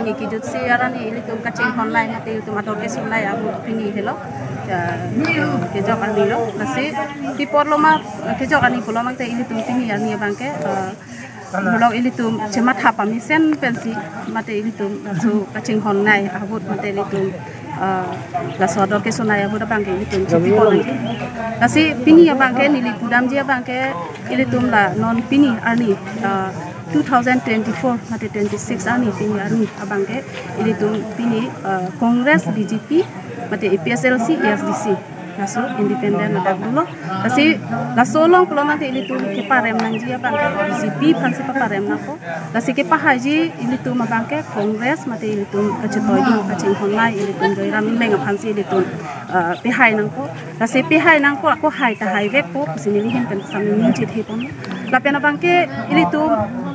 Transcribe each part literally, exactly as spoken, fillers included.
Kejutsi arni ilitum kachinghon nai mate ilitum ador keso nai ahut pini helo. Ya, kejok arni lo. Lasi pi apotlo ma kejok arni pulo mate ilitum pini arni abangke, eh, pulo ilitum chematha pamesen pensi mate ilitum laso kachinghon nai ahut mate ilitum, eh, laso ador keso nai ahut abangke ilitum chepi pon nangji. Lasi pini abangke neli pudamji abangke ilitum la non pini arni, eh, two thousand twenty-four mate twenty-six arni pini arni abangke ilitum pini, eh, Congress, B J P mate A P H L C, A S D C laso independent ladak dolo. Lasi laso along pulo mate ilitum keparem nangji abangke B J P aphansi paparem nangpo. Lasi kepahaiji ilitum abangke Congress mate ilitum kachetoidun kachinghon nai ilitum Joyram Engleng aphansi ilitum, eh, pehai nangpo. Lasi pehai nangpo, ako hai ta haivekpo pusi neli ahin pen sami ning chethe pon. Lapen abangke ilitum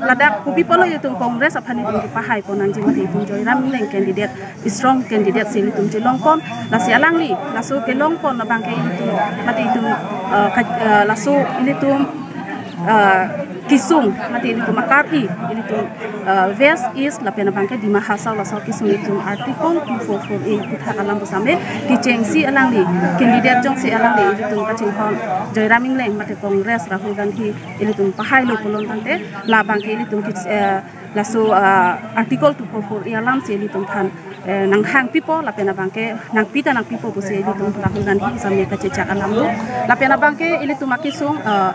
ladak kopi pulo ilitum Congress aphan ilitum kepahai pon nangji mate ilitum Joyram Engleng candidate, strong candidate si ilitum chelong pon. Lasi alangli laso kelong pon abangke ilitum mate ilitum, eh, ka-, eh, laso ilitum, eh, kesung mate ilitum akar-i ilitum, eh, West, East lapen abangke Dima Hasao laso kesung ilitum Article two four four A aputhak alam pusitame kechengsi alangli candidate jongsi alangli ilitum kachinghon Joyram Engleng mate Congress Rahul Gandhi ilitum pahailo pulo tangte labangke ilitum ke-, eh, laso, eh, Article two four four A alamsi ilitum aphan, eh, nanghang pipo lapen abangke nangpi ta nangpipo pusi ilitum Rahul Gandhi sami kachechak alam lo. Lapen abangke ilitum akesung, eh,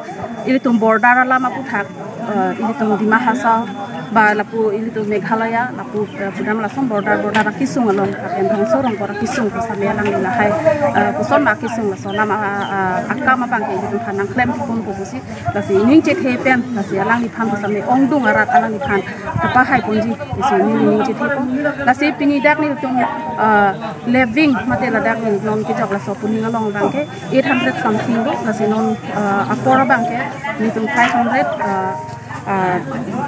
ilitum border alam aputhak, eh, ilitum Dima Hasao ba lapu ilitum Meghalaya lapu, eh, pudam lason border border akesung along lapen Dhongso Rongkor akesung pusitame alangli lahai, eh, koson ma akesung laso alam, ah, ah, akam abangke ilitum aphan nangklem ponpo pusi lasi ning chethe pen lasi alangliphan pusitame ongdung arat alangliphan kepahai ponji pusi neli ning chethe pon. Lasi pini dak nelitum, eh, levying mate ladak neli non kejok laso puning along abangke eight hundred something lo, lasi non, eh, apor abangke nelitum five hundred, eh, eh,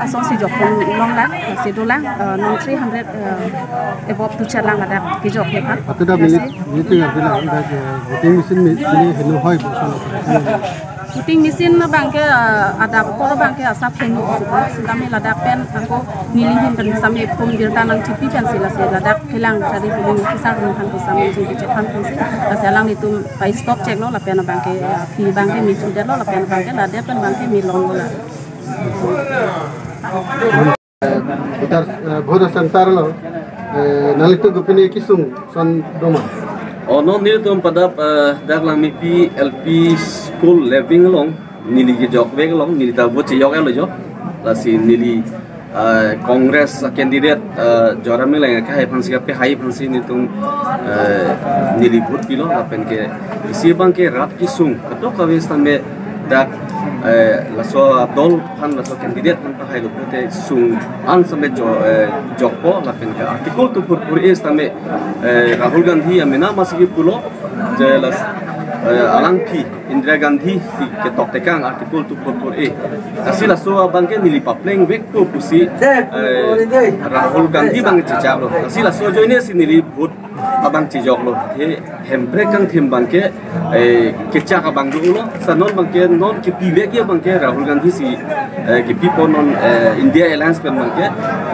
asonsi jok pon longlang, lasi dolang, eh, non three hundred, eh, above tu chelang ladak kejokji aphan. Atu da minute, lasi minute tinggal bilang, dah, eh, voting machine mi-, ini henu hoi, bu, sama. Voting machine abangke, eh, adap apor abangke asap henu pusi pu. Sitame ladak pen ako neli ahin pen sami pum birta nangchipi pensi lasi ladak kelang kari polling officer atum aphan pusitame chingki chephan pensi lasi alanglitum pa-stop cheklo lapen abangke, eh, aphi abangke mi chudetlo lapen abangke ladak pen abangke mi longlo la. Voter, eh, voter center lo, eh, nanglitum kopine kesung ason doma? Oh, non nelitum pada, eh, dak Langmepi L P school levying along neli kejokvek along neli ta vote chejok-etlo jo. Lasi neli, eh, Congress candidate, eh, Joyram Engleng akehai aphansi kapehai aphansi nelitum, eh, neli vote pilo lapen ke isi abangke rat kesung kadokave sitame dak, eh, laso adol aphan laso candidate aphan pahailo pute sung an sitame jo-, eh, jokpo lapen ke Article two four four A sitame, eh, Rahul Gandhi amena masi kepulo je las-, eh, alangphi Indira Gandhi si ketok tekang Article two four four A. Lasi laso abangke neli paplengvekpo pusi, eh, Rahul Gandhi abang chechaklo. Lasi laso ajoine si neli vote abang chejoklo. He Hemprek kangthim abangke, eh, kechak abang dolo. Sa non abangke non kepivekji abangke Rahul Gandhi si, eh, kepi pon non, eh, India Alliance pen abangke,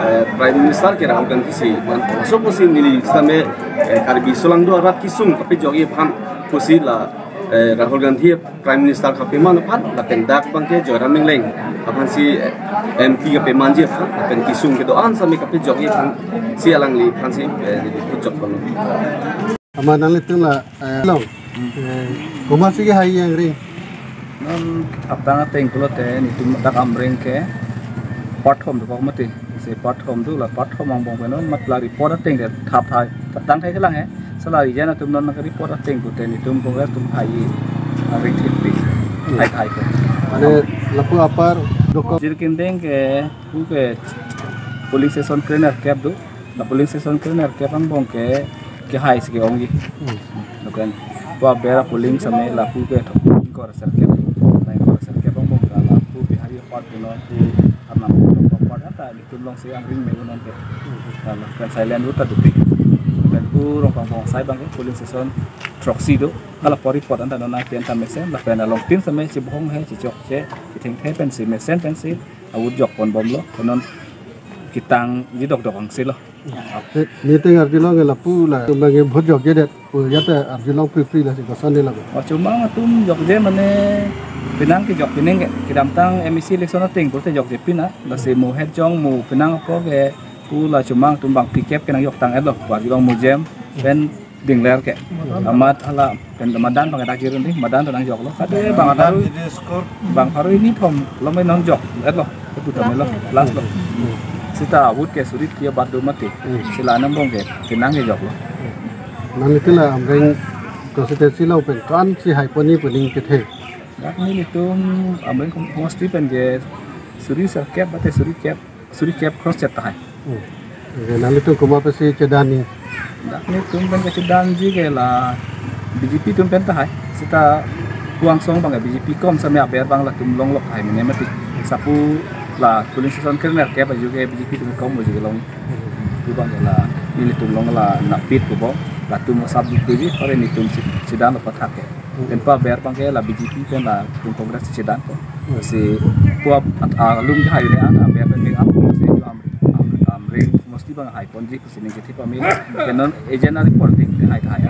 eh, Prime Minister ke Rahul Gandhi si man. Laso pusi neli sitame, eh, Karbi aso lang do arat kesung kapejokji aphan pusi la, eh, Rahul Gandhi Prime Minister kapeman aphan lapen dak abangke Joyram Engleng aphansi, eh, M P kapemanji aphan lapen kesung kedo-an sitame kapejokji aphansi alangliphansi, eh, neli kejok ponlo. Amat nanglitum la, eh, along, eh, komatsi kehai angring? Non aphrang ateng pulote nelitum dak Amreng ke part thom dokok mati. Si part thom do la part thom angbong pen non mat la report ateng det thap thai, thap tang thai kelang he. Sala region atum non nang report ateng pute nelitum Congress atum hai, ah, ring thip pi. Hmm. Hai hai ko. Mane lapu apar dokok. Jirikindeng ke pu ke polling station krenerkep do. La polling station krenerkep angbong ke, kehai si ke-ongji. Hmm. Lapen pu aber apolling sitame lapu ke thok ingkoi ra serkep. La ingkoi ra serkep angbong ke lapu Bihari part ke non pu Arnam part anta nelitum alongsi angring me-un non ke. Lapen silent vote ta dopik. Lapen pu Rongkang Bongsai abangke polling station throksi do. Hala apor report anta non nangpi anta mesen. Lapen alongtin sitame chibhong he, chichokche, chithengthe pensi mesen pensi avote jok ponbomlo. Non ketangji dokdok angse lo. Te, niteng arjulong ke lapu la, tum bang ke vote jokjedet pu ajat arjulong pripri, lasi koson de lapu. Wachumang atum jokje mane penang kejok pining ke, kedamtang M A C election ateng pulote jokje pina, lasi mo het jong mo penang ako ke pu la chumang atum bang pikep kenang joktang-etlo, arjulong mo jem pen dingler ke. Amat hala pen madan bang dak jirin di, madan ta nangjoklo. Kade bang pharo, bang pharo hini thom lo me nangjok-etlo, kepu thom lo, last lo. Seta vote ke suri kre bat do mati. Sila anam bong ke kenang kejoklo. Nanglitum la Amreng constituency along pen ko-ansi haiponji pu ning kethe? Dak nelitum Amreng homosti pen ke suri sirkep mate suri kep, suri kep cross chet tahai. Hmm. Oke, nanglitum komat pensi chedanji? Dak nelitum pen kachedamji ke la B J P atum pen tahai. Seta pu angsong bang ke B J P kom, same aber bang latum longlok tahai mene mati. Sapu la polling station krenerkep aju ke B J P atum kom aju ke long. Pu bang ke la nelitum along la napit pu bang, latum sab di ji, ore nelitum si chedanlo pathak ke. Pen pa aber bang ke la B J P pen latum Congress chedanpo. Si pu ap-, at-, alum jahai le an aber pen ke ap si Am-, Am-, Amreng homosti bang haiponji pusi ning kethe pame. Ke non agent a reporting ke hai hai.